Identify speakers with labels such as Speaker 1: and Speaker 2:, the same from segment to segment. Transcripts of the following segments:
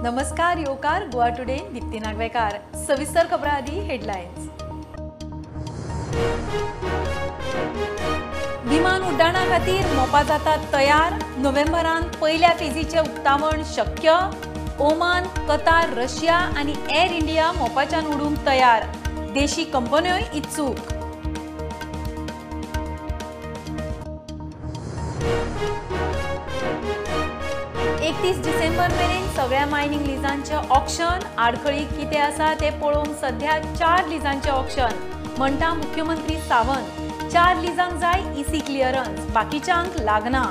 Speaker 1: नमस्कार योकार गोवा टुडे दीप्ती नागवेकार। सविस्तर खबरां आदी हेडलायन्स। विमान उड्डाणा खातीर मोपा जाता तयार। नोव्हेंबरान पयल्या फेजीचें उक्तावण शक्य। ओमान, कतार, रशिया आनी एअर इंडिया मोपाच्यान उडूंक तयार। देशी कंपन्योय इत्सूक। एकतीस डिसेंबर मेरेन सगळ्या मायनिंग लिजांचे ऑक्शन। आडखळी कितें आसा ते पळोवंक सध्या 4 लिजांचे ऑक्शन म्हणटा मुख्यमंत्री सावंत। 4 लिजांक जाय ईसी क्लियरन्स, बाकीच्यांक लागना।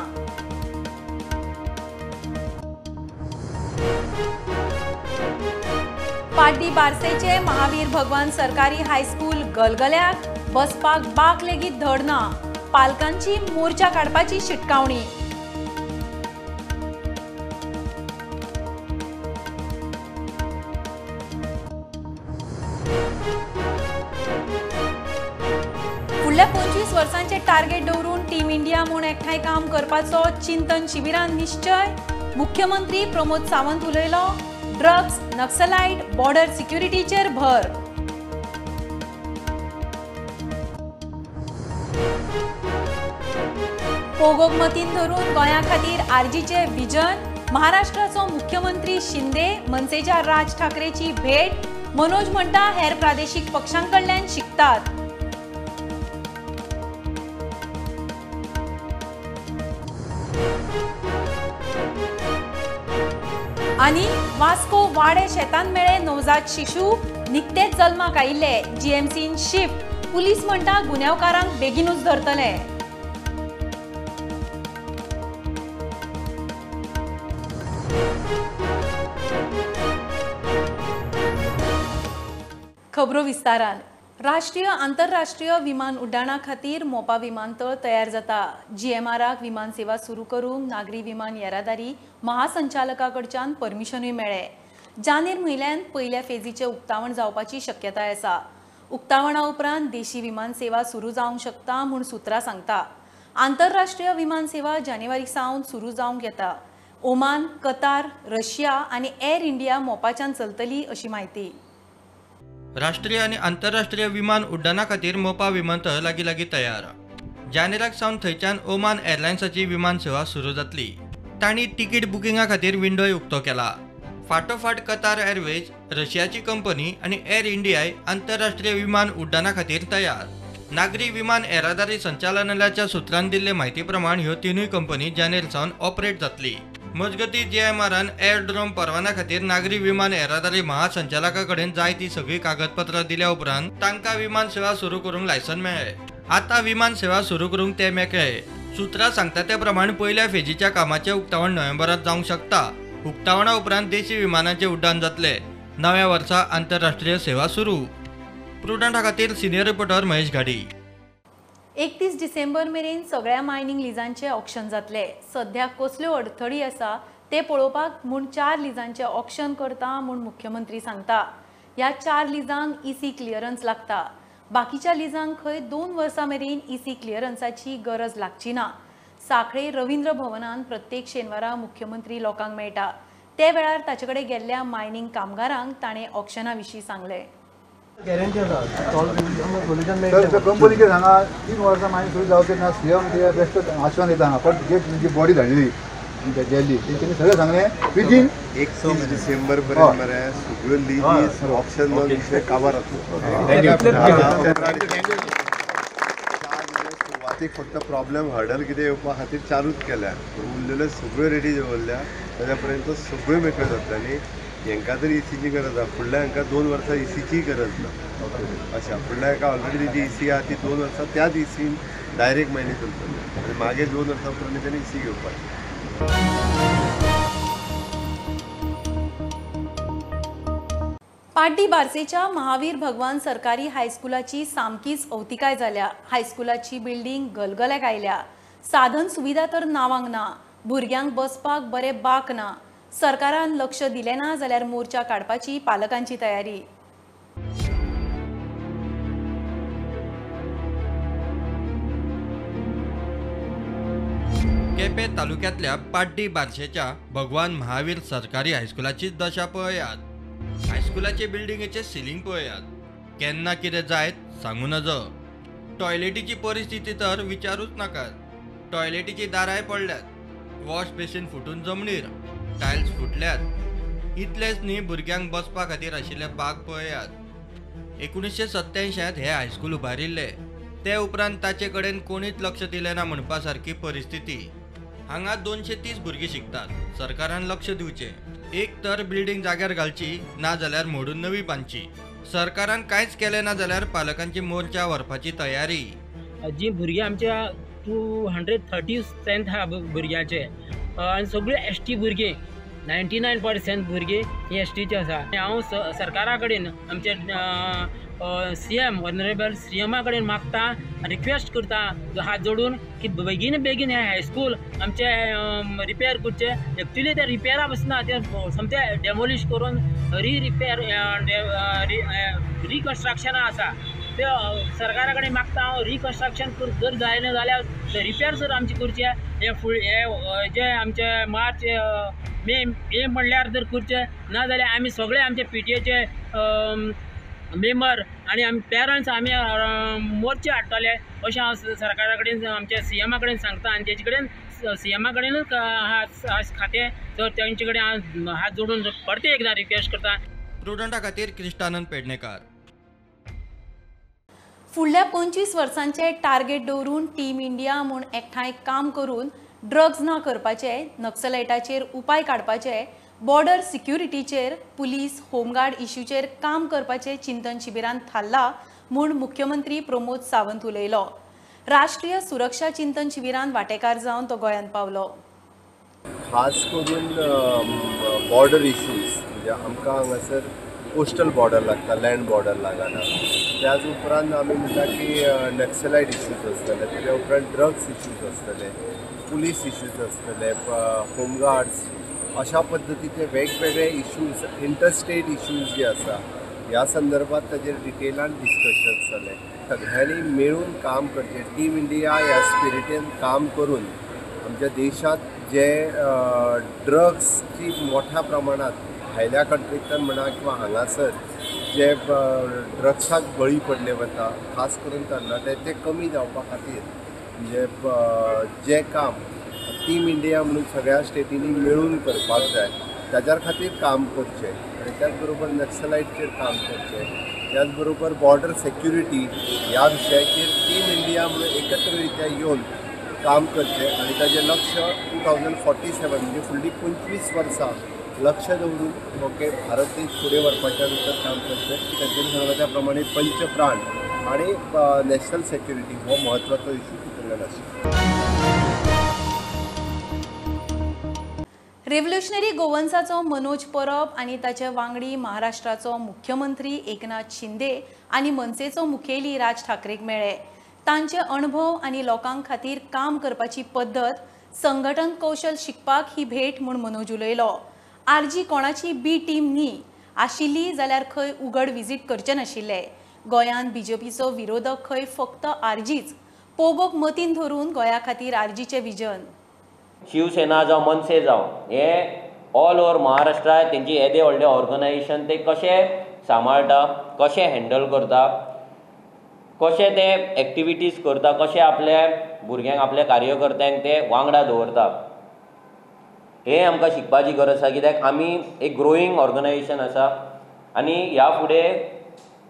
Speaker 1: पाड्डी बार्सेचे महावीर भगवान सरकारी हायस्कूल गलगल्याक बसपाक बाक लेगीत धड ना। पालकांची मोर्चा काडपाची शिटकावणी। फुडल्या 25 वर्सांचे टार्गेट दवरून टीम इंडिया म्हूण एकठांय काम करपाचो चिंतन शिबिरान निश्चय। मुख्यमंत्री प्रमोद सावंत उलयलो। ड्रग्स, नक्सलायट, बॉर्डर सिक्युरिटीचेर भर। पोगोक मतीन धरून गोंया खातीर आरजीचे विजन। महाराष्ट्राचो मुख्यमंत्री शिंदे मनसेच्या राज ठाकरेची भेट। मनोज म्हणटा हेर प्रादेशीक पक्षां कडल्यान शिकतात। आनी वास्को वाडे शेतान मेळे नवजात शिशू, निकतेच जल्माक आयिल्ले। जीएमसीन शिफ्ट। पुलीस म्हणटा गुन्यांवकारांक बेगीनूच धरतले। खबरो विस्तारान। राष्ट्रीय आंतरराष्ट्रीय विमान उड्डाणा खातीर मोपा विमानतळ तयार जाता। जीएमआराक विमान सेवा सुरू करूंक नागरी विमान येरादारी महासंचालका कडच्यान परमिशनूय मेळ्ळें। जानेर म्हयन्यान पयल्या फेजीचें उक्तावण जावपाची शक्यताय आसा। उक्तावणा उपरांत देशी विमान सेवा सुरू जावंक शकता म्हूण सुत्रां सांगता। आंतरराष्ट्रीय विमान सेवा जानेवारी सावन सुरू जावंक येता। ओमान, कतार, रशिया आनी एअर इंडिया मोपाच्यान चलतली अशी म्हायती।
Speaker 2: राष्ट्रीय आनी आंतरराष्ट्रीय विमान उड्डाणा खातीर मोपा विमानतळ लागीं लागीं तयार। जानेराक सावन थंयच्यान ओमान एअरलायन्साची विमान सेवा सुरू जातली। तांणी तिकीट बुकिंगा खातीर विंडोय उक्तो केला। फाटोफाट कतार एअरवेज, रशियाची कंपनी आनी एअर इंडियाय आंतरराष्ट्रीय विमान उड्डाणा खातीर तयार। नागरी विमान येरादारी संचालनालयाच्या सुत्रान दिल्ले म्हायती प्रमाण ह्यो तिनूय कंपनी जानेर सावन ऑपरेट जातली। मजगती जीएमआरान एअरड्रोम परवान्या खातीर नागरी विमान येरादारी महासंचालका कडेन जाय ती सगळी कागदपत्रां दिल्या उपरांत तांकां विमान सेवा सुरू करूंक लायसन मेळ्ळें। आतां विमान सेवा सुरू करूंक ते मेकळे। सुत्रां सांगता ते प्रमाण पयल्या फेजीच्या कामाचें उक्तावण नोव्हेंबरांत जावंक शकता। उक्तावणा उपरांत देशी विमानाचें उड्डाण जातलें। नव्या वर्सा आंतरराष्ट्रीय सेवा सुरू। प्रुडंटा खातीर सिनियर रिपोर्टर महेश घाडी।
Speaker 1: 31 डिसेंबर मेरेन सगळ्या मायनिंग लिजांचे ऑक्शन जातले। सध्या कसल्यो अडथळी आसा ते पळोवपाक म्हूण 4 लिजांचे ऑक्शन करता म्हूण मुख्यमंत्री सांगता। ह्या 4 लिजांक ईसी क्लियरन्स लागता। बाकीच्या लिजांक खंय 2 वर्सां मेरेन ईसी क्लियरन्साची गरज लागची ना। साखळे रवींद्र भवनान प्रत्येक शेनवारा मुख्यमंत्री लोकांक मेळटा। ते वेळार ताचे कडेन गेल्ल्या मायनिंग कामगारांक ताणें ऑक्शना विशीं सांगलें।
Speaker 3: गॅरंटी आसा सर, कंपनीचे हांगा 3 वर्सां मागीर सुरू जावचें ना। सीएम ते बेश्ट आश्वासन दिता हांगा, पण जे बॉडी धाडली गेल्ली तेंच्यांनी सगळें सांगलें विदीन
Speaker 4: 31 डिसेंबर पर्यंत मरे सगळ्यो लिजीस ऑप्शन जावन विशय काबार जातलो। सुरवातीक फक्त प्रॉब्लेम हर्डल कितें येवपा खातीर 4ूच केल्या, उरलेल्यो सगळ्यो रेडी दवरल्या। ताच्या पर्यंत सगळ्यो मेकळ्यो जातल्यो आनी हेंकां तरी ईसीची गरज आसा। फुडल्या हांकां 2 वर्सां ईसीचीय गरज ना। अशें फुडल्या हांकां ऑलरेडी जी ईसी आसा ती 2 वर्सां त्याच ईसीन डायरेक्ट मायनी चलतली आनी मागीर 2 वर्सां उपरांत तेणी ईसी घेवपाची।
Speaker 1: पाड्डी बार्सेच्या महावीर भगवान सरकारी हायस्कुलाची सामकीच अवतिकाय जाल्या। हायस्कुलाची बिल्डींग गलगल्याक आयल्या। साधन सुविधा तर नावांक ना। भुरग्यांक बसपाक बरे बाक ना। सरकारान लक्ष दिलें ना जाल्यार मोर्चा काडपाची पालकांची तयारी।
Speaker 2: केप्यां केपें तालुक्यांतल्या पाड्डी बारशेच्या भगवान महावीर सरकारी हायस्कुलाची दशा पळयात. हायस्कुलाचे बिल्डिंगेचे सिलिंग पळयात, केन्ना कितें जायत सांगू नजो. टॉयलेटीची परिस्थिती तर विचारूच नाकात. टॉयलेटीची दारांय पडल्यात, वॉश बेसीन फुटून जमनीर, टायल्स फुटल्यात. इतलेंच न्ही, भुरग्यांक बसपा खातीर आशिल्ले बाग पळयात. 1987 हें हायस्कूल उबारिल्लें, ते उपरांत ताचे कडेन कोणीच लक्ष दिलें ना म्हणपा सारकी परिस्थिती. हांगा 230 भुरगीं शिकतात. सरकारान लक्ष दिवचें. एक तर बिल्डींग जाग्यार घालची, ना जाल्यार मोडून नवी बांदची. सरकारान कांयच केलें ना जाल्यार पालकांची मोर्चा व्हरपाची तयारी.
Speaker 5: जी भुरगीं आमच्या 230 स्ट्रेंथ आहा भुरग्यांचे आनी सगळी एस टी भुरगीं 99% भुरगीं ही एस टीची आसा. हांव सरकारा कडेन आमचे सी एम ऑनरेबल सी एमा कडेन मागता, रिक्वेस्ट करता हात जोडून की बेगीन बेगीन हें हायस्कूल आमचें रिपेर करचें. एक्चुली तें रिपेरा बसना, तें सामकें डेमोलिश करून रिपेर रिकन्स्ट्रक्शना आसा. ते सरकारा कडेन मागता हांव, रिकन्स्ट्रक्शन जर जायना जाल्यार रिपेर जर आमची करचें. हे हे जे आमचे मार्च मे मे म्हणल्यार जर करचें ना जाल्यार आमी सगळे आमचे पी टी एचे मेंबर आनी आमी पेरंट्स आमी मोर्चे हाडटले अशें हांव सरकारा कडेन आमच्या सी एमा कडेन सांगता. आनी तेजे कडेन सी एमा कडेनूच खातें तर तेंचे कडेन हांव हात जोडून परते एकदां रिक्वेस्ट करता.
Speaker 2: प्रुडंटा खातीर क्रिस्टानंद पेडणेकार.
Speaker 1: फुडल्या 25 वर्सांचे टार्गेट दवरून टीम इंडिया म्हूण एकठांय काम करून ड्रग्ज ना करपाचे, नक्सलायटाचेर उपाय काडपाचे, बॉर्डर सिक्युरिटीचेर, पुलीस होमगार्ड इश्यूचेर काम करपाचे चिंतन शिबिरांत थारला म्हूण मुख्यमंत्री प्रमोद सावंत उलयलो. राष्ट्रीय सुरक्षा चिंतन शिबिरांत वांटेकार जावन तो गोंयांत पावलो.
Speaker 4: खास करून बॉर्डर इश्यूज, म्हणजे आमकां हांगासर कोस्टल बॉर्डर लागता, लँड बॉर्डर लागना. त्याच उपरांत आमी म्हणटा की नक्सलायट इश्यूज आसतले, तेज्या उपरांत ड्रग्स इश्यूज आसतले, पुलीस इश्यूज आसतले, होमगार्ड्स, अशा पद्दतीचे वेगवेगळे इश्यूज, इंटरस्टेट इश्यूज जे आसा ह्या संदर्भात ताजेर डिटेलान डिस्कशन जालें. सगळ्यांनी मेळून काम करचें, टीम इंडिया ह्या स्पिरिटीन काम करून आमच्या देशांत जे ड्रग्सची मोठ्या प्रमाणात भायल्या कंट्रींतल्यान म्हणा किंवा हांगासर जे ड्रग्साक बळी पडले वता, खास करून तरणाटे, ते कमी जावपा खातीर म्हणजे जें काम टीम इंडिया म्हणून सगळ्या स्टेटींनी मेळून करपाक जाय ताज्या खातीर काम करचें. आनी त्याच बरोबर नक्सलायटचेर काम करचें, त्याच बरोबर बॉर्डर सेक्युरिटी ह्या विशयाचेर टीम इंडिया म्हणून एकत्र रित्या येवन काम करचें. आनी ताजें लक्ष 2047 म्हणजे फुडलीं 25 वर्सां लक्ष दवरून ओके भारत देश फुडें व्हरपाच्या भितर काम करचें. तांच्यांनी सांगलां त्या प्रमाणे पंचप्राण आनी नॅशनल सेक्युरिटी हो म्हत्वाचो इश्यू तितूंतल्यान आशिल्लो.
Speaker 1: रेव्होल्युशनरी गोवन्साचो मनोज परब आनी ताचे वांगडी महाराष्ट्राचो मुख्यमंत्री एकनाथ शिंदे आनी मनसेचो मुखेली राज ठाकरेक मेळ्ळे. तांचे अणभव आनी लोकां खातीर काम करपाची पद्दत, संघटन कौशल शिकपाक ही भेट म्हूण मनोज उलयलो. आरजी कोणाची बी टीम न्ही आशिल्ली जाल्यार खंय उगड विजीट करचे नाशिल्ले. गोंयांत बीजेपीचो विरोधक खंय फक्त आरजीच. पोगोक मतीन धरून गोंया खातीर आरजीचें विजन.
Speaker 6: शिवसेना जावं मनसे जावं हे ऑल ओवर महाराष्ट्रा तेंची येदे व्हडलें ऑर्गनायजेशन ते कशें सांबाळटा, कशें हँडल करता, कशें ते एक्टिविटीज करता, कशें आपल्या भुरग्यांक आपल्या कार्यकर्त्यांक ते वांगडा दवरता, हें आमकां शिकपाची गरज आसा. कित्याक आमी एक ग्रोईंग ऑर्गनायजेशन आसा आनी ह्या फुडें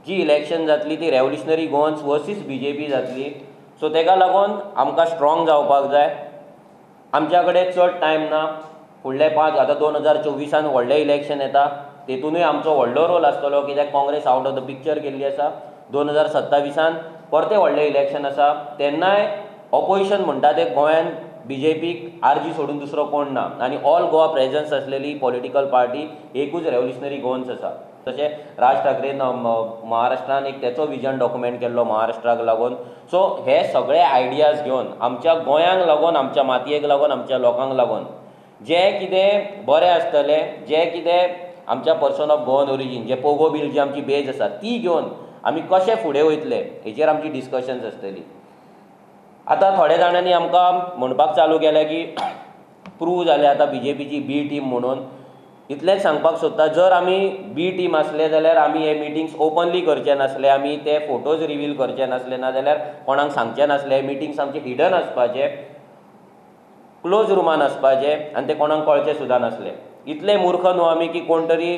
Speaker 6: जी इलेक्शन जातली ती रेवोल्युशनरी गोवन्स वर्सीस बीजेपी जातली. सो तेका लागून आमकां स्ट्रॉंग जावपाक जाय. आमच्या कडेन चड टायम ना. फुडले 5 आतां 2024 व्हडलें इलेक्शन येता, तेतूनय आमचो व्हडलो रोल आसतलो. कित्याक Congress out of the picture गेल्ली आसा. 2027 परतें व्हडलें इलेक्शन आसा, तेन्नाय ऑपोजिशन म्हणटा तें गोंयान बीजेपीक आरजी सोडून दुसरो कोण ना आनी ऑल गोवा प्रेजन्स आसलेली पॉलिटिकल पार्टी एकूच रेवोल्युशनरी गोवन्स आसा. तशें राज ठाकरेन महाराष्ट्रान एक तेचो विजन डॉक्युमेंट केल्लो महाराष्ट्राक लागून. सो हे सगळे आयडियाज घेवन आमच्या गोंयांक लागून, आमच्या मातयेक लागून, आमच्या लोकांक लागून जें कितें बरें आसतलें, जें कितें आमच्या पर्सन ऑफ गोवन ओरिजीन, जे पोगो बील जी आमची बेज आसा ती घेवन आमी कशें फुडें वयतले हेचेर आमची डिस्कशन्स आसतली. आतां थोड्या जाणांनी आमकां म्हणपाक चालू केलें की प्रूव जाले आतां बीजेपीची बी टीम म्हणून. इतलेंच सांगपाक सोदता, जर आमी बी टीम आसले जाल्यार आमी हे मिटिंग्स ओपनली करचे नासले, आमी ते फोटोज रिवील करचे नासले, नाजाल्यार कोणाक सांगचे नासले. मिटिंग्स आमचे हिडन आसपाचे, क्लोज रुमान आसपाचे आनी ते कोणाक कळचे सुद्दां नासले. इतले मूर्ख न्हू आमी की कोण तरी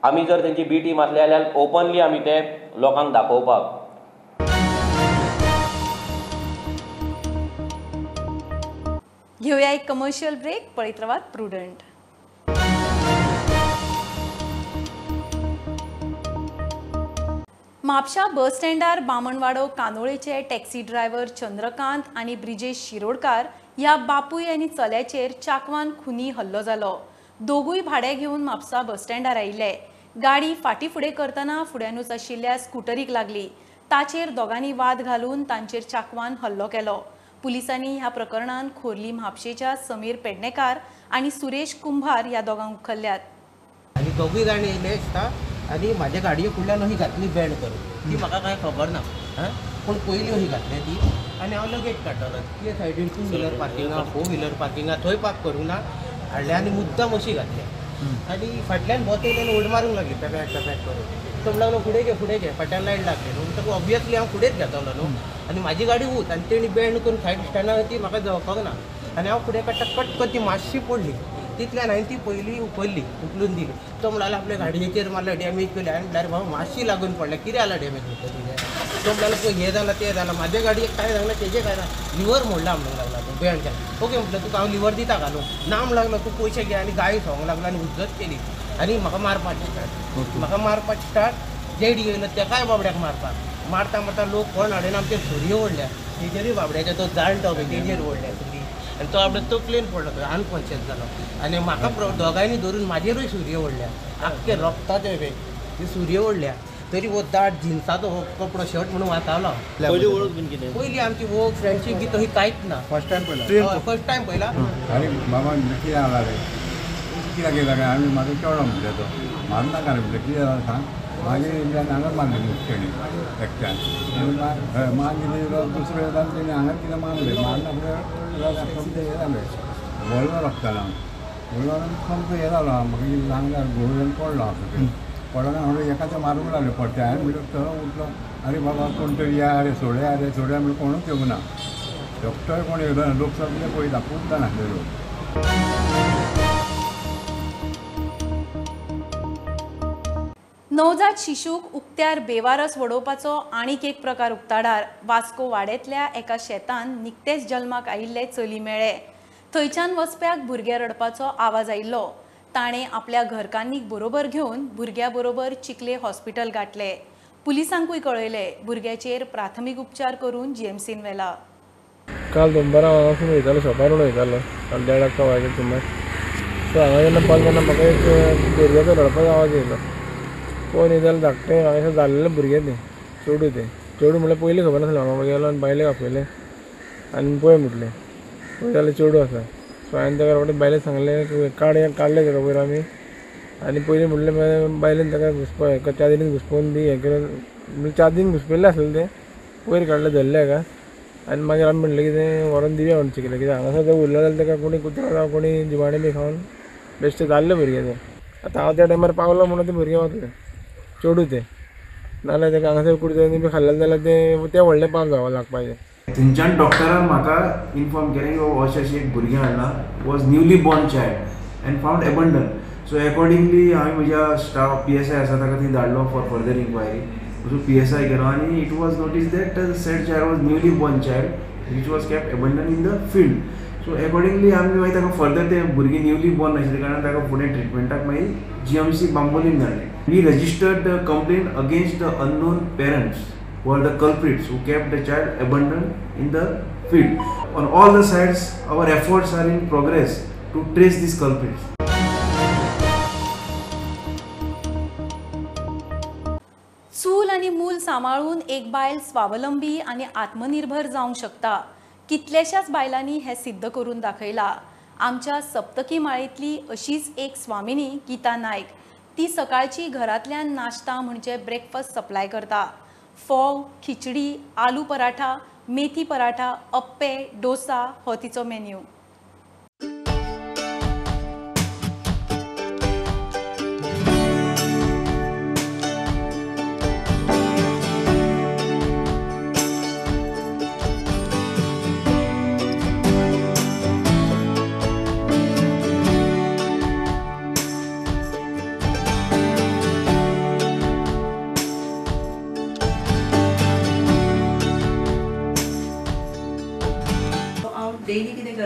Speaker 6: आमी जर तेंची बी टीम आसले जाल्यार ओपनली आमी ते लोकांक दाखोवपाक.
Speaker 1: घेऊया एक कमर्शियल ब्रेक. पळयत रावात प्रुडंट. म्हापशा बस स्टँडार बामणवाडो कांदोळेचे टॅक्सी ड्रायव्हर चंद्रकांत आनी ब्रिजेश शिरोडकार ह्या बापूय आनी चल्याचेर चाकवान खुनी हल्लो जालो. दोगूय भाडें घेवन म्हापसा बस स्टँडार आयिल्ले. गाडी फाटी फुडें करतना फुड्यानूच आशिल्ल्या स्कुटरीक लागली. ताचेर दोगांनी वाद घालून तांचेर चाकवान हल्लो केलो. पुलिसांनी ह्या प्रकरणान खोर्ली म्हापशेच्या समीर पेडणेकार आनी सुरेश कुंभार ह्या दोगांक उखल्ल्यात.
Speaker 7: आनी दोगूय जाण येयले दिसता आनी म्हाज्या गाडये फुडल्यान अशी घातली बँड करून, ती म्हाका कांय खबर ना हां, पूण पयलीं अशी घातल्या ती आनी हांव लगेज काडटलो. ते सायडीन 2 व्हिलर पार्किंग आहा, 4 व्हिलर पार्किंग आहा, थंय पार्क करूंक ना हाडल्या आनी मुद्दाम अशी घातल्या. आनी फाटल्यान बोत येयले आनी उड मारूंक लागली पॅपॅक पॅपॅक करून. तो म्हणूंक लागलो फुडें घे फुडें घे, फाटल्यान लायट लागली न्हू म्हणटकूच ऑब्वियसली हांव फुडेंच घेतलो न्हू. आनी म्हाजी गाडी उत आनी तेणी बँड करून सायड स्टँडार ती म्हाका जवपाक ना आनी हांव फुडें काडटा कट करून ती मातशी पडली. तितल्यान हांवें ती पयली उखल्ली, उखलून दिली. तो म्हणालो आपल्या गाडयेचेर मारला डॅमेज केली. हांवें म्हळ्यार भाऊ मातशी लागून पडल्या, कितें जाला डॅमेज म्हणटा तुजें. तो म्हणालो पळय हें जालां तें जालां, म्हाज्या गाडयेक कांय जावंक ना, तेजें कांय ना, लिवर मोडला म्हणूंक लागला तो बँड केला. ओके म्हटलं तुका हांव लिवर दिता घालून ना म्हणूंक लागलो. तूं पयशे घे आनी गाळी खावंक लागलो आनी हुज्जत केली आनी म्हाका मारपाक स्टार्ट, म्हाका मारपाक स्टार्ट. जेडी येयलो तेकाय बाबड्याक मारपाक, मारता मारता लोक कोण हाडून आमचेर सुरयो ओडल्या, तेजेरूय बाबड्याचे तो जाणटो पळय तेजेर ओडल्या सुरी आनी तो आपल्या तकलेन पडलो, तो अनकॉन्शियस जालो. आनी म्हाका दोगांयनी धरून म्हाजेरूय सुरयो ओडल्या, आख्खे रक्ताचे पळय ती सुरयो ओडल्या. तरी हो दाट जिन्साचो हो कपडो शर्ट म्हणून वाचावलो. पयली आमची वळख फ्रेंडशीप बी तशी कांयच ना.
Speaker 3: फर्स्ट टायम पळयला,
Speaker 7: फर्स्ट टायम पळयला.
Speaker 4: आनी बाबा कितें जाला रे, कित्याक येयला काय आमी म्हाका चेडो म्हणटा तो मारून नाका रे म्हणलें, कितें जाला सांग. मागीर हांगाच मारलें तेणी एकट्यान, मागीर दुसरो येता तेणी हांगाच कितें मारलें, मारना फुडें सोमतें हें जालें, व्हडलो रगतालो व्हडलो सोमतो हें जालो. म्हाका कितें सांगल्यार घोळून पडलो हांव सकयल, पडलो हांव एका तें मारूंक लागलें परतें. हांवें म्हणलें थंय उठलो, आरे बाबा कोण तरी या रे सोडया रे सोडया म्हणून कोणूच येवंक ना, डॉक्टर कोण येयलो ना, लोक सगळे पळयता खूब जाण आसले लोक.
Speaker 1: नवजात शिशूक उक्त्यार बेवारस वडोवपाचो आनीक एक प्रकार उक्ताडार. वास्को वाड्यांतल्या एका शेतान निकतेच जल्माक आयिल्ले चली मेळ्ळे. थंयच्यान वचप्याक भुरगें रडपाचो आवाज आयिल्लो. ताणें आपल्या घरकान्नीक बरोबर घेवन भुरग्या बरोबर चिखले हॉस्पिटल गाठले. पुलिसांकूय कळयले. भुरग्याचेर प्राथमीक उपचार करून जीएमसीन व्हेला.
Speaker 8: काल दोनपारां हांगासून वयतालो, शॉपार वयतालो काल 1:30 वरांचेर सुमार. सो हांगा जेन्ना पावलो तेन्ना म्हाका एक भुरग्याचो रडपाचो आवाज येयलो. पळोवन येयलो जाल्यार धाकटें हांगासर जाल्लें भुरगें तें चेडूं, तें चेडूं म्हणल्यार पयलीं खबर नासलें म्हाका. गेलो आनी बायलेक आपयलें आनी पळय म्हटलें, पळय जाल्यार चेडूं आसा. सो हांवें ताका रोखडें बायलेक सांगलें काड काडलें ताका वयर आमी. आनी पयलीं म्हटलें बायलेन ताका घुसपा चादरीन घुसपोवन बी हें केलें, म्हणजे चादरीन घुसपयल्लें आसलें तें वयर काडलें धरलें हाका. आनी मागीर आमी म्हणलें कितें व्हरोन दिवया म्हणून चिखलें, कित्याक हांगासर तें उरलें जाल्यार ताका कोणी कुत्रो जावं कोणी जिवाणें बी खावन बेश्टें जाल्लें भुरगें तें. आतां हांव त्या टायमार पावलो म्हणून तें भुरगें वाचलें चेडूं तें, नाल्यार ताका हांगासर कुडचड्यांनी बी खाल्लें जाल्यार तें तें व्हडलें पाप जावं लागपाचें.
Speaker 9: थंयच्यान डॉक्टरान म्हाका इन्फॉर्म केलें की बाबा अशें अशें एक भुरगें हाडलां, was newly born child and found abandon. So accordingly हांवें म्हज्या स्टाफ PSI आसा ताका थंय धाडलो for further inquiry. So PSI गेलो आनी it was notice that said child was newly born child which was kept abandon in the field. So accordingly आमी मागीर ताका फर्दर ते भुरगीं न्यूली बॉर्न आशिल्ले कारणान ताका फुडें ट्रिटमेंटाक मागीर GMC बांबोलीन धाडलें. We registered the complaint against the unknown parents who are the culprits who kept the child abandoned in the field. On all the sides, our efforts are in progress to trace these culprits.
Speaker 1: चूल आनी मूल सांबाळून एक बायल स्वावलंबी आनी आत्मनिर्भर जावंक शकता. कितल्याशाच बायलांनी हें सिद्ध करून दाखयला. आमच्या सप्तकी माळेंतली अशीच एक स्वामिनी गीता नायक. ती सकाळची घरांतल्यान नाश्ता म्हणजे ब्रेकफास्ट सप्लाय करता. फोव, खिचडी, आलू पराठा, मेथी पराठा, अप्पे, डोसा हो तिचो मेन्यू.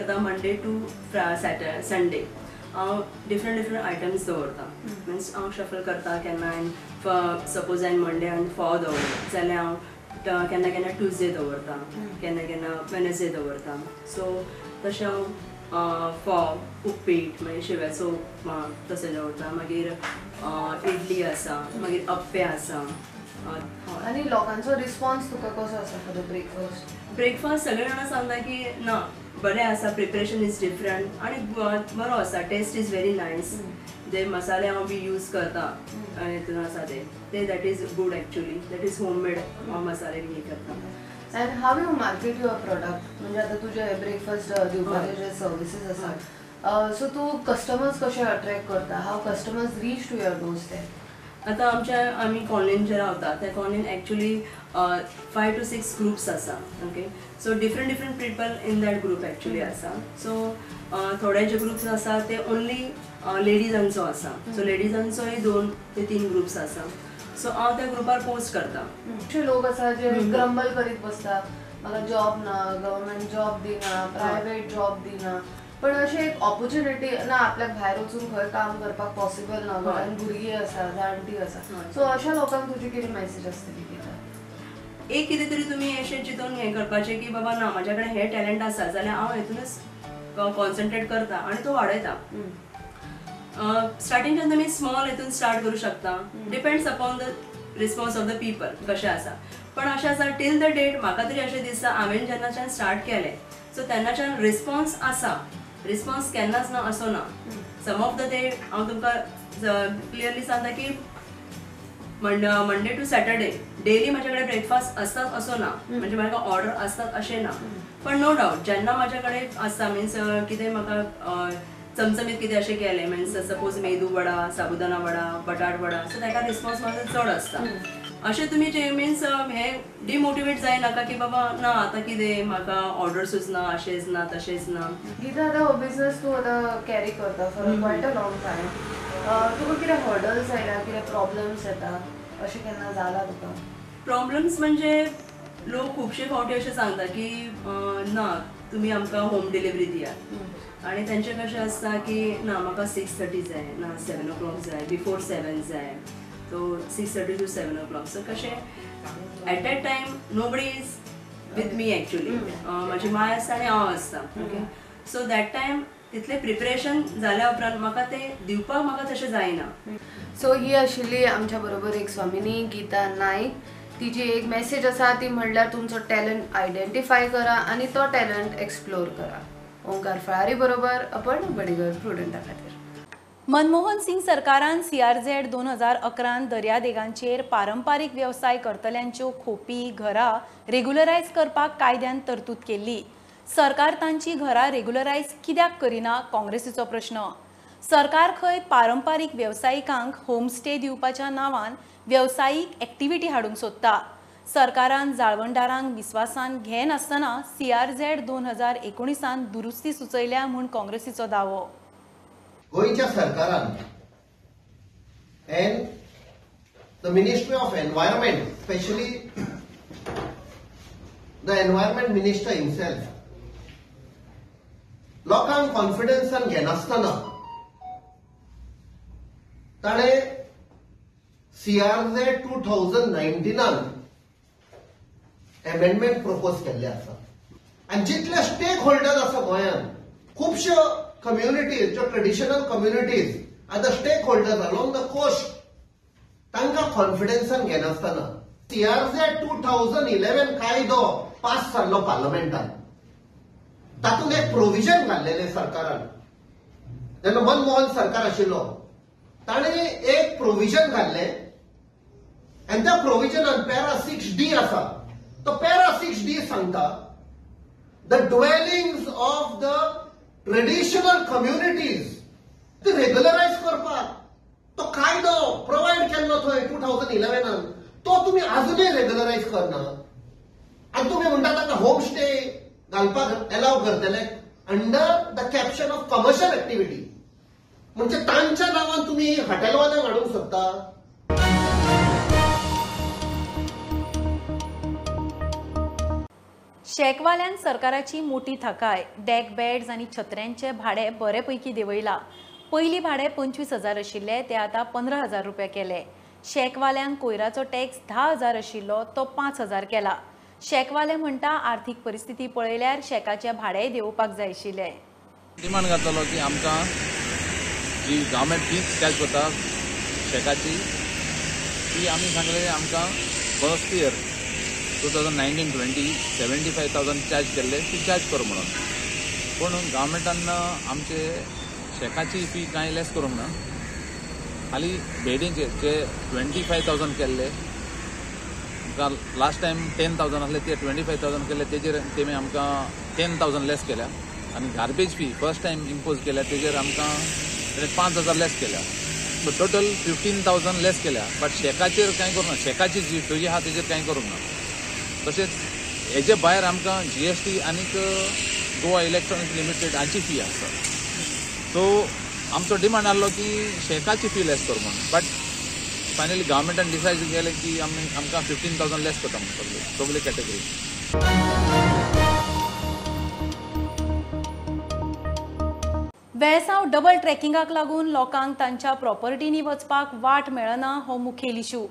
Speaker 10: करता मंडे टू संडे हांव डिफरंट डिफरंट आयटम्स दवरता. मिन्स हांव शफल करता. केन्ना हांवें सपोज हांवें मंडे हांवें फोव दवरले जाल्यार हांव केन्ना केन्ना ट्युजडे दवरता, केन्ना केन्ना वेनसडे दवरता. सो तशें हांव फोव, उपीट, मागीर शेव्याचो उपमा तशें दवरता. मागीर इडली आसा, मागीर अप्पे आसा.
Speaker 11: आनी लोकांचो रिस्पॉन्स तुका कसो आसा फॉर the breakfast?
Speaker 10: Breakfast सगळे जाणां सांगता की ना बरें आसा, प्रिपरेशन is different आनी बरो आसा, टेस्ट is very nice. जे मसाले हांव बी यूज करता हितून आसा ते that is good actually, that is home made हांव मसाले बी हे करता.
Speaker 11: And how you market your product? म्हणजे आतां तुजे ब्रेकफास्ट दिवपाचे जे सर्विसीस आसा, सो तूं कस्टमर्स कशे अट्रॅक्ट करता? How customers reach to your doorstep?
Speaker 10: आतां आमच्या आमी कॉलनीन जे रावता त्या कॉलनीन एक्चुली 5 to 6 groups आसा. Okay, so different different people in that group actually आसा. सो थोडे जे ग्रुप्स आसा ते ओनली लेडीजांचो आसा. सो लेडीजांचोय 2 ते 3 ग्रुप्स आसा. सो हांव त्या ग्रुपार पोस्ट करता.
Speaker 11: खुबशे लोक आसा जे ग्रंबल करीत बसता, म्हाका जॉब ना, गव्हर्मेंट जॉब दिना, प्रायवेट जॉब दिना, पण अशें एक ऑपॉर्च्युनिटी ना आपल्याक भायर वचून खंय काम करपाक पॉसिबल ना, घरान भुरगीं आसा, जाणटी आसा. सो अशा लोकांक तुजी कितें मॅसेज आसतली? कितें
Speaker 10: एक कितें तरी तुमी अशें चिंतून हें करपाचें की बाबा ना म्हाज्या कडेन हें टॅलंट आसा जाल्यार हांव हेतूनच कॉन्सन्ट्रेट करता आनी तो वाडयता. स्टार्टिंगच्यान तुमी स्मॉल हेतून स्टार्ट करूं शकता, depends upon the response of the people कशें आसा. पण अशें आसा टील the date म्हाका तरी अशें दिसता हांवें जेन्नाच्यान स्टार्ट केलें सो तेन्नाच्यान रिस्पॉन्स आसा, रिस्पॉन्स केन्नाच ना असो ना. सम ऑफ the day हांव तुमकां क्लियरली सांगता की मंडे टू सॅटरडे डेली म्हाज्या कडेन ब्रेकफास्ट आसतात असो ना, म्हणजे म्हाका ऑर्डर आसतात अशें ना. पण नो डावट जेन्ना म्हाज्या कडेन आसता मिन्स कितें म्हाका चमचमीत कितें अशें केलें मिन्स सपोज मेदू वडा, साबुदाना वडा, बटाट वडा, सो ताका रिस्पॉन्स म्हाजो चड आसता. अशें तुमी जे मिन्स हें डिमोटिवेट जायनाका की बाबा ना आतां कितें म्हाका ऑर्डर्सूच ना, अशेंच ना, तशेंच ना.
Speaker 11: गीता, आतां हो बिजनस तूं आतां कॅरी करता for quite a long time, तुका कितें हर्डल्स आयल्या, कितें प्रॉब्लम्स येता अशें केन्ना जालां तुका?
Speaker 10: प्रॉब्लम्स म्हणजे लोक खुबशे फावटी अशें सांगता की ना तुमी आमकां होम डिलिव्हरी दियात, आनी तेंचें कशें आसता की ना म्हाका 6:30 जाय, ना 7 o'clock जाय, बिफोर 7 जाय, सो 6:30 to 7 o'clock. सो कशें at that time nobody is with me actually, म्हाजी माय आसता आनी हांव आसता. ओके, सो that time तितलें प्रिपरेशन जाल्या उपरांत म्हाका तें दिवपाक म्हाका तशें जायना.
Speaker 11: सो ही आशिल्ली आमच्या बरोबर एक स्वामिनी गीता नायक. तिची एक मेसेज आसा ती म्हणल्यार तुमचो टॅलंट आयडेंटिफाय करा आनी तो टॅलंट एक्सप्लोर करा. ओंकार फळारी बरोबर आपण बडीगर प्रुडंटा खातीर.
Speaker 1: मनमोहन सिंग सरकारान CRZ 2011 दर्यादेगांचेर पारंपारीक वेवसाय करतल्यांच्यो खोपी घरां रेग्युलरायज करपाक कायद्यान तरतूद केल्ली. सरकार तांची घरां रेग्युलरायज कित्याक करिना काँग्रेसीचो प्रश्न. सरकार खंय पारंपारीक वेवसायिकांक होमस्टे दिवपाच्या नांवान वेवसायीक एक्टिविटी हाडूंक सोदता. सरकारान जाळवणदारांक विस्वासान घेनासतना CRZ 2019 दुरुस्ती सुचयल्या म्हूण काँग्रेसीचो दावो.
Speaker 12: गोंयच्या सरकारान and the ministry of environment, specially the environment minister himself, लोकांक कॉन्फिडन्सान घेनासतना ताणें CRZ 2019 amendment propose केल्ले आसा. आनी जितले स्टेक होल्डर आसा गोंयांत, खुबश्यो कम्युनिटीज ज्यो traditional communities are the stake holders along the coast, तांकां कॉन्फिडन्सान घेनासतना CRZ 2011 कायदो पास जाल्लो पार्लमेंटान, तातूंत एक प्रोविजन घाल्लेलें सरकारान. जेन्ना मनमोहन सरकार आशिल्लो ताणें एक प्रोविजन घाल्लें आनी त्या प्रोविजनान पॅरा 6D आसा, तो पॅरा 6D सांगता the dwellings of the traditional communities ती रेग्युलरायज करपाक तो कायदो प्रोवायड केल्लो थंय 2011 तो तुमी आजुनूय रेग्युलरायज करना आनी तुमी म्हणटा तांकां होम स्टे घालपाक एलाव करतले under the caption of commercial activity, म्हणजे तांच्या नांवान तुमी हॉटेलवाल्यांक हाडूंक सोदता.
Speaker 1: शेकवाल्यान सरकाराची मोठी थाकाय. डेक बेड्स आनी छत्र्यांचे भाडे बरे पैकी देंवयला. पयलीं भाडे 25,000 आशिल्ले ते आतां 15,000 रुपया केले. शेकवाल्यांक कोयराचो टॅक्स 10,000 आशिल्लो तो 5,000 केला. शेकवाले म्हणटा आर्थिक परिस्थिती पळयल्यार शेकाचे भाडेय देंवोवपाक जाय आशिल्ले.
Speaker 13: डिमांड घातलो की आमकां जी गव्हर्मेंट फीस चार्ज करता शेकाची ती आमी सांगले आमकां फर्स्ट इयर 2019-20 75,000 चार्ज केल्ले ती चार्ज कर म्हणून. पूण गव्हर्मेंटान आमचे शेकाची फी कांय लेस करूंक ना. हाली बेडींचे जे 25,000 केल्ले आमकां लास्ट टायम 10,000 आसले ते 25,000 केल्ले तेजेर तेमी आमकां 10,000 लेस केल्या. आनी garbage fee first time impose केल्या तेजेर आमकां 5,000 लेस केल्या. सो टोटल 15,000 लेस केल्या. बट शेकाचेर कांय करूंक ना. शेकाची जी तुजी आहा तेजेर कांय करूंक ना. तशेंच हेजे भायर आमकां GST आनीक गोवा इलेक्ट्रॉनिक्स लिमिटेड हांची फी आसा. सो आमचो डिमांड आहलो की शेकाची फी लेस कर म्हणून. बट फायनली गव्हर्मेंटान डिसायड केलें की आमी आमकां 15,000 लेस करता म्हणून सगळे कॅटेगरी.
Speaker 1: वेळसांव डबल ट्रॅकिंगाक लागून लोकांक तांच्या प्रॉपर्टींनी वचपाक वाट मेळना हो मुखेल इशू.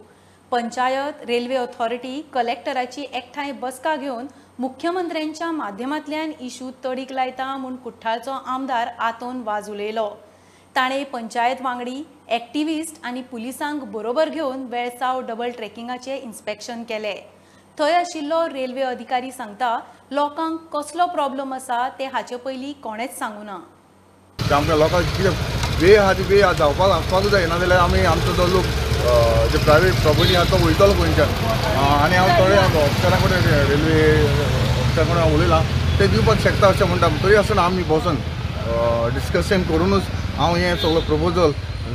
Speaker 1: पंचायत, रेल्वे ऑथॉरिटी, कलेक्टराची एकठांय बसका घेवन मुख्यमंत्र्यांच्या माध्यमांतल्यान इशू तडीक लायता म्हूण कुठ्ठाळचो आमदार आतोन वाज उलयलो. ताणें पंचायत वांगडी, एक्टिविस्ट आनी पुलिसांक बरोबर घेवन वेळसांव डबल ट्रॅकिंगाचें इन्स्पेक्शन केलें. थंय आशिल्लो रेल्वे अधिकारी सांगता लोकांक कसलो प्रॉब्लम आसा ते हाचे पयलीं कोणेंच सांगू ना.
Speaker 14: आमकां लोकांक कितें वे आहा ती वे धांवपाक वचपाकूच जाय, नाजाल्यार आमी आमचो जो लोक जे प्रायवेट प्रॉपर्टी आहा तो वयतलो खंयच्यान. आनी हांव थोडे ऑफिसरां कडेन रेल्वे ऑफिसरा कडेन हांव उलयलां, ते दिवपाक शकता अशें म्हणटा. तरी आसतना आमी बसून डिस्कशन करुनूच हांव हें सगळो प्रपोजल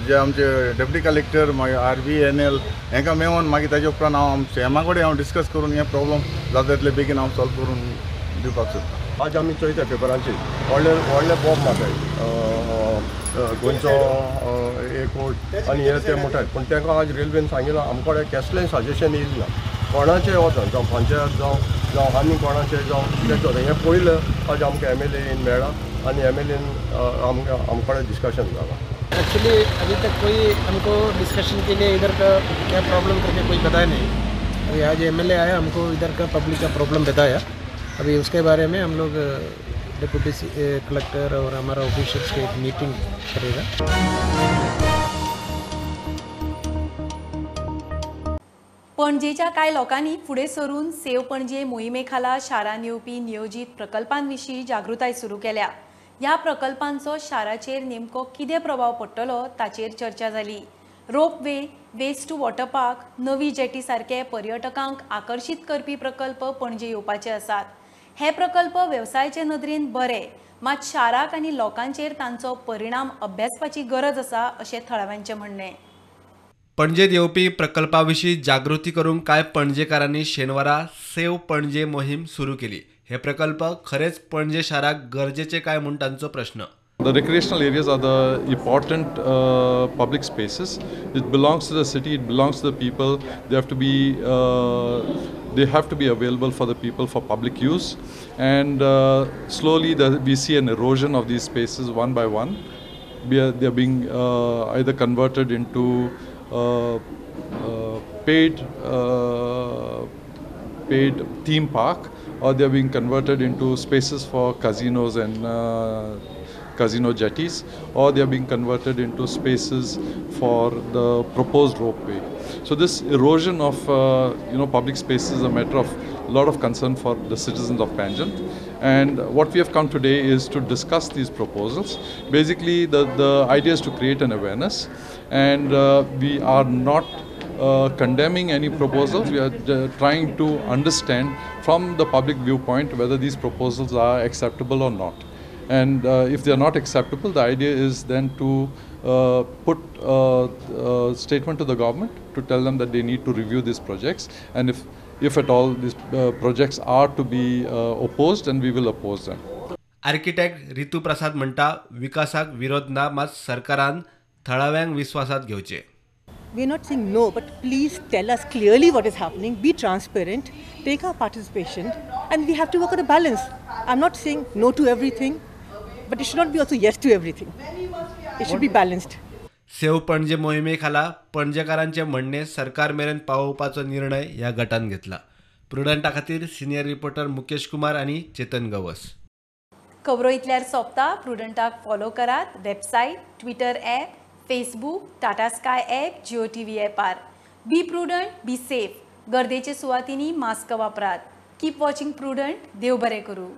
Speaker 14: जे आमचे डेप्युटी कलेक्टर मागीर RVNL हेंकां मेळोन मागीर ताजे उपरांत हांव सीएमा कडेन हांव डिस्कस करून हें प्रॉब्लम जाता तितले बेगीन हांव सॉल्व करून दिवपाक सोदतां.
Speaker 4: आज आमी चोयता पेपरांचेर व्हडले व्हडले बॉम्ब मारताय गोंयचो एअरपोर्ट आनी हे ते म्हणटात. पूण तांकां आज रेल्वेन सांगिलां आमचे कडेन कसलेंय सजेशन येयलें ना कोणाचें वचन, जावं पंचायत जावं जावं आनी कोणाचें जावं कितें. हें पयलें आज आमकां MLA मेळ्ळा आनी MLA आमकां आमचे कडेन डिस्कशन जालां.
Speaker 15: एक्चुअली अभी तक कोई हमको डिस्कशन के लिए इधर का क्या प्रॉब्लम करके कोई बताया नहीं. अभी आज MLA आया, हमको इधर का पब्लिक का प्रॉब्लम बताया. अभी उसके बारे में हम लोग डिप्टी कलेक्टर और हमारा ऑफिसर्स के एक मीटिंग करेगा.
Speaker 1: पणजेच्या कांय लोकांनी फुडें सरून सेव पणजे मोहिमे खाला शारांत येवपी नियोजीत प्रकल्पांविशीं जागृताय सुरू केल्या. ह्या प्रकल्पांचो शाराचेर नेमको कितें प्रभाव पडटलो ताचेर चर्चा जाली. Ropeway, waste to water park, नवी जेटी सारके पर्यटकांक आकर्शीत करपी प्रकल्प पणजे येवपाचे आसात. हे प्रकल्प वेवसायाचे नदरेन बरे, मात शाराक आनी लोकांचेर तांचो परिणाम अभ्यासपाची गरज आसा अशें थळाव्यांचें म्हणणें.
Speaker 16: पणजेत येवपी प्रकल्पा विशीं जागृती करूंक कांय पणजेकारांनी शेनवारा सेव पणजे मोहीम सुरू केली. हे प्रकल्प खरेंच पणजे शाराक गरजेचे काय म्हूण तांचो प्रश्न.
Speaker 17: The recreational areas are the important public spaces. It belongs to the city, it belongs to the people. They have to be available for the people for public use. And slowly we see an erosion of these spaces one by one. They are being either converted into paid theme park, or they are being converted into spaces for casinos and casino jetties, or they are being converted into spaces for the proposed ropeway. So this erosion of public spaces is a matter of a lot of concern for the citizens of Panjim. And what we have come today is to discuss these proposals. Basically, the idea is to create an awareness, and we are not condemning any proposals. We are trying to understand from the public viewpoint whether these proposals are acceptable or not. And if they are not acceptable, the idea is then to put a statement to the government to tell them that they need to review these projects, and if at all these projects are to be opposed, then we will oppose them.
Speaker 16: Architect Ritu Prasad म्हणटा विकासाक विरोध ना, मात सरकारान थळाव्यांक विस्वासात घेवचे.
Speaker 18: We are not saying no, but please tell us clearly what is happening, be transparent, take our participation, and we have to work on a balance. I am not saying no to everything, but it should not be also yes to everything. It should be balanced.
Speaker 16: Save Panaji मोहिमे खाला पणजेकारांचे म्हणणे सरकार मेरेन पावोवपाचो निर्णय ह्या गटान घेतला. प्रुडंटा खातीर senior reporter Mukesh Kumar आनी चेतन गवस.
Speaker 1: खबरो इतल्यार सोंपता. प्रुडंटाक फॉलो करात website, Twitter app, Facebook, Tata Sky app, Jio TV ॲपार. Be prudent, be safe. गर्देचे सुवातींनी मास्क वापरात. Keep watching Prudent. देव बरें करूं.